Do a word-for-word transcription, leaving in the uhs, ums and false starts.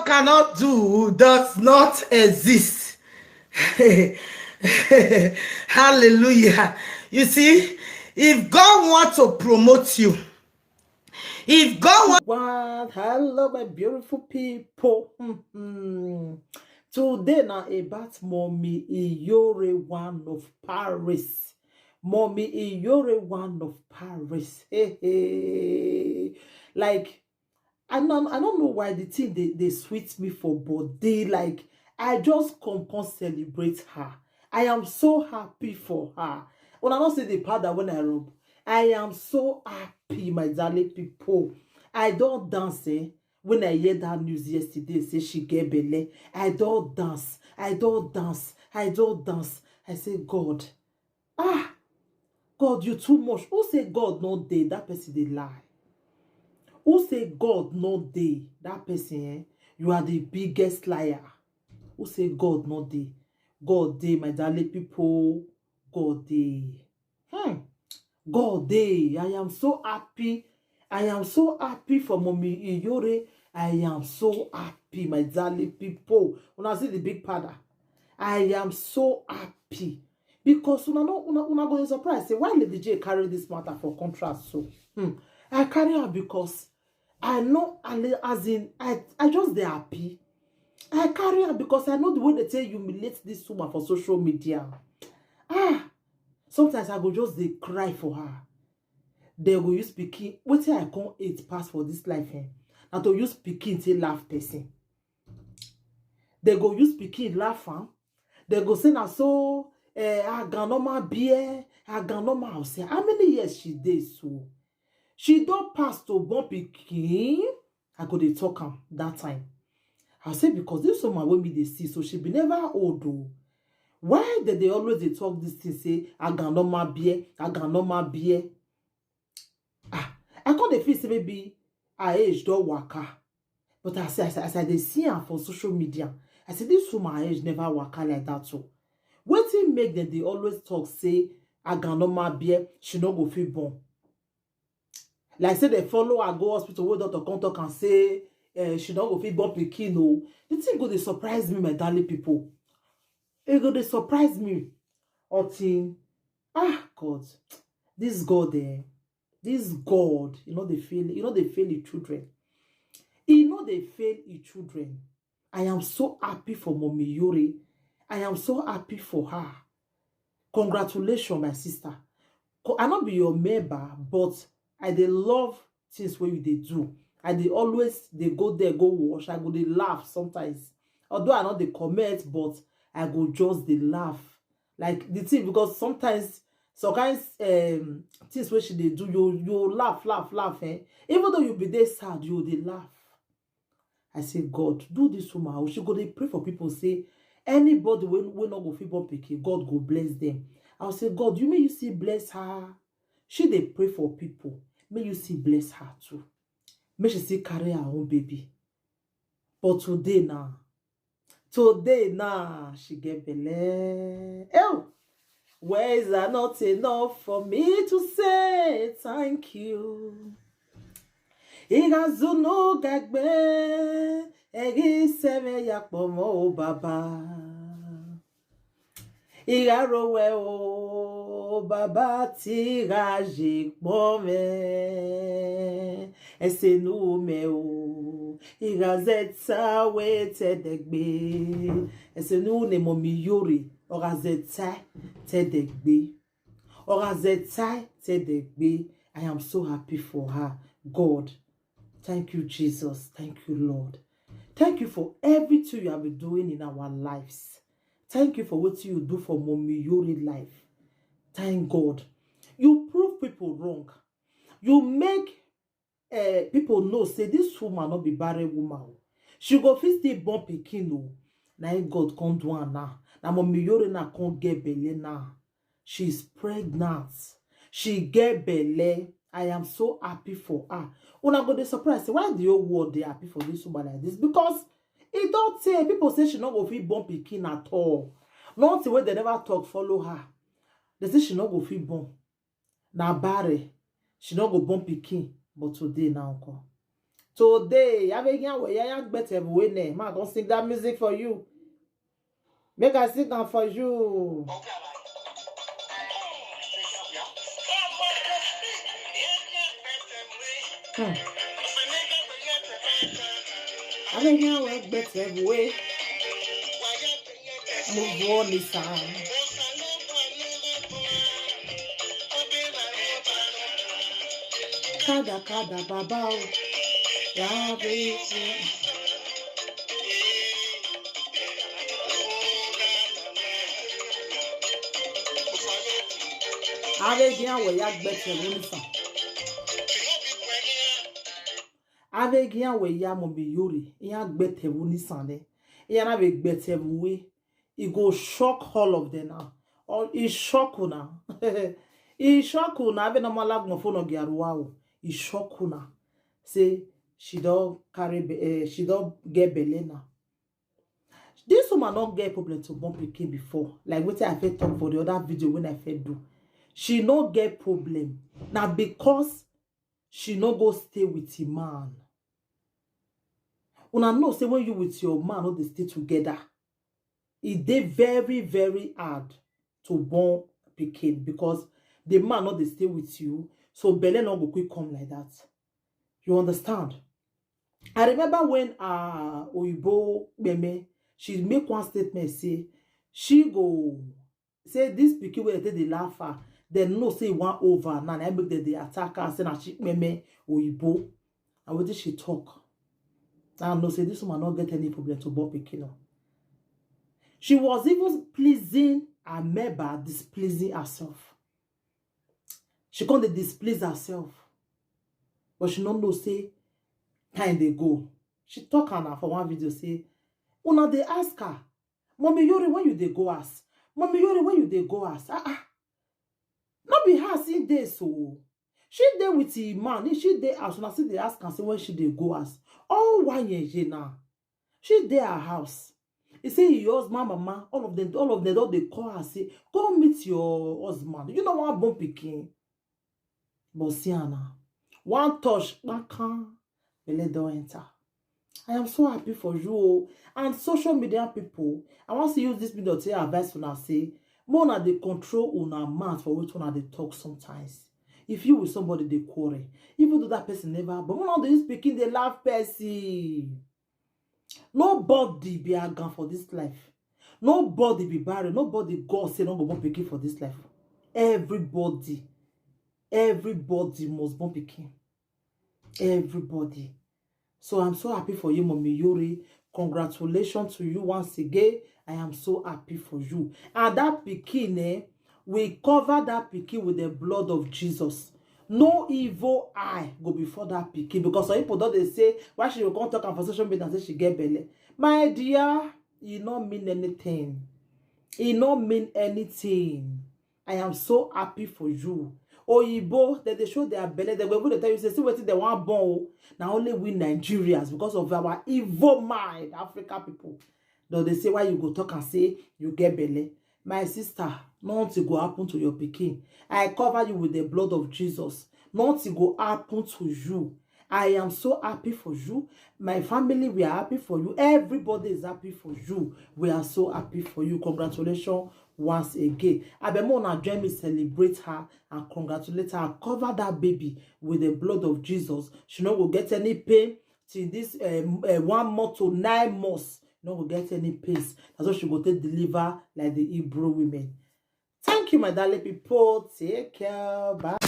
cannot do does not exist. Hallelujah. You see, if God wants to promote you, if God wants... What? Hello, my beautiful people. Mm-hmm. Today now about Mommy Iyore, one of Paris. Mommy Iyore, one of Paris. Hey, hey. Like, I don't, I don't know why the thing they, they sweet me for body. Like, I just come, come celebrate her. I am so happy for her. When I don't see the powder when I rub, I am so happy, my darling people. I don't dance, eh? When I hear that news yesterday, say she get belle, I don't dance, I don't dance, I don't dance. I say, God, ah, God, you too much. Who say God no dey? That person dey lie. Who say God no dey? That person, eh? You are the biggest liar. Who say God no dey? God dey, my darling people. God dey. Hmm. God dey. I am so happy. I am so happy for Mommy Iyore. I am so happy, my darling people. When I see the big powder, I am so happy because una no, una, una go dey surprise say why Lady J carry this matter for contrast so. Hmm. I carry am because I know, as in, I, I just dey happy. I carry am because I know the way they take humiliate this woman for social media. Ah, sometimes I go just dey cry for her. They go use pikin. Wetin I come hate pass for this life, eh? Na to use pikin take laugh person. They go use pikin laugh am. They go say na so, eh, aganoma beer, aganoma house. How many years she dey so? She don pass to born pikin. I go dey talk am that time. I say because this woman wey me dey see, so she be never old o. Why dem dey always dey talk this thing say aganoma beer, aganoma beer? Ah, I come dey feel say maybe her age don waka. But as, as, as I dey see am for social media, I say this woman age never waka like that o. Wetin make dem dey always talk say aganoma beer, she no go fit born? Like say they follow her go hospital wey doctor come talk and say, eh, she no go fit born pikin o. The thing go dey surprise me, my darling people. E go dey surprise me. Otin, ah, God, this God, eh, this God, you know they fail, you know they fail the children. You know they fail the children. I am so happy for Mommy Iyore. I am so happy for her. Congratulations, my sister. Co- I not be your member, but I dey love things wey you dey do. I dey always dey go there, go watch. I go dey laugh sometimes. Although I not dey comment, but I go just dey laugh. Like the thing, because sometimes some kind um, things wey she dey do, you you laugh, laugh, laugh. Eh? Even though you be dey sad, you dey laugh. I say, God, do this woman. She go dey pray for people. Say anybody wey wey no go fit born pikin, God go bless them. I say, God, you may you see bless her. She dey pray for people. May you see bless her too. May she still carry her own baby. But today now, today now, she get belle. Oh, where is that not enough for me to say thank you? Igazunu gagbe, egi seme yakpomo o baba. Igarowe o baba ti gaji kpome. Esenu me o, igazeta we tedegbe. Esenu ne Mommy Iyore, ogazeta tedegbe. Ogazeta tedegbe. I am so happy for her. God, thank you, Jesus. Thank you, Lord. Thank you for everything you have been doing in our lives. Thank you for what you do for Mommy Iyore life. Thank God. You prove people wrong. You make uh, people know say this woman not be barren woman. She go fit still born pikin o. Na im God come do am now. Na Mommy Iyore now come get belle now. She's pregnant. She get belle. I am so happy for her. Una go dey surprise say why the whole world dey happy for this woman like this, because e don tey people say she no go fit born pikin at all. Nothing wey dem never talk follow her. They say she no go fit born. Na bare, she no go born pikin. But today now, uncle, Today, Avegian Weya Gbetebue ne. Ma, I don sing that music for you. Make I sing am for you. Hmm. Avegian Weya Gbetebue. Move on, listen. Kada, kada, baba o. Rabe. Avegian Weya Gbetebue nisan. Avegian Weya Mommy Yore. Iya Gbetebue nisan ne. Iya na be Gbetebue. E go shock all of them now. Or e shock una. E shock una. Ave normal lag mo phone ogi aruwa o. E shock una. Say she don carry be-, eh, she don get belle now. This woman no get problem to born pikin before. Like wetin I fit talk for the other video when I fit do. She no get problem. Now because she no go stay with him man. Una know say when you with your man no dey stay together, e dey very, very hard to born pikin because the man no dey stay with you, so belle no go quick come like that. You understand? I remember when uh Oyibo Gbeme, she make one statement say she go say this pikin wey dem take dey laugh her, dem know say e wan over now, na im make dem dey attack her, say na she Gbeme Oyibo. And wetin she talk? I know say this woman no get any problem to born pikin o. She was even pleasing her member, displeasing herself. She come dey displease herself. But she no know say time dey go. She talk am na for one video say, una dey ask her, "Mommy Yori, when you dey go house? Mommy Yori, when you dey go house?" Ah, ah. No be house she dey so. She dey with him man. If she dey house, una still dey ask am say when she dey go house. All one year now. She dey her house. He say him husband mama, all of them, all of them don dey call her say, "Go meet your husband. You no wan born pikin." But see am now. One touch, kpakan, belle don enter. I am so happy for you o. And social media people, I wan still use this medium take advise una say, make una dey control una mouth for wetin una dey talk sometimes. If you with somebody dey quarrel, even though that person never born, una dey use pikin dey laugh person. Nobody be agan for this life. Nobody be barren. Nobody God say no go born pikin for this life. Everybody, everybody must born pikin. Everybody. So I'm so happy for you, Mommy Yori. Congratulations to you once again. I am so happy for you. And that pikin, eh, we cover that pikin with the blood of Jesus. No evil eye go before that pikin, because some people don dey say, "Why she go come talk am for social media and say she get belle?" My dear, e no mean anything. E no mean anything. I am so happy for you. Oyibo, dem dey show their belle, dem go even dey tell you say, "See wetin dem wan born o." Na only we Nigerians, because of our evil mind, African people, dem dey say, "Why you go talk and say you get belle?" My sister, nothing go happen to your pikin. I cover you with the blood of Jesus. Nothing go happen to you. I am so happy for you. My family, we are happy for you. Everybody is happy for you. We are so happy for you. Congratulations once again. Abeg, make una join me celebrate her and congratulate her. Cover that baby with the blood of Jesus. She no go get any pain till this, um, uh, one month to nine months. No go get any pain. That's why she go take deliver like the Hebrew women. Thank you, my darling people. Take care. Bye.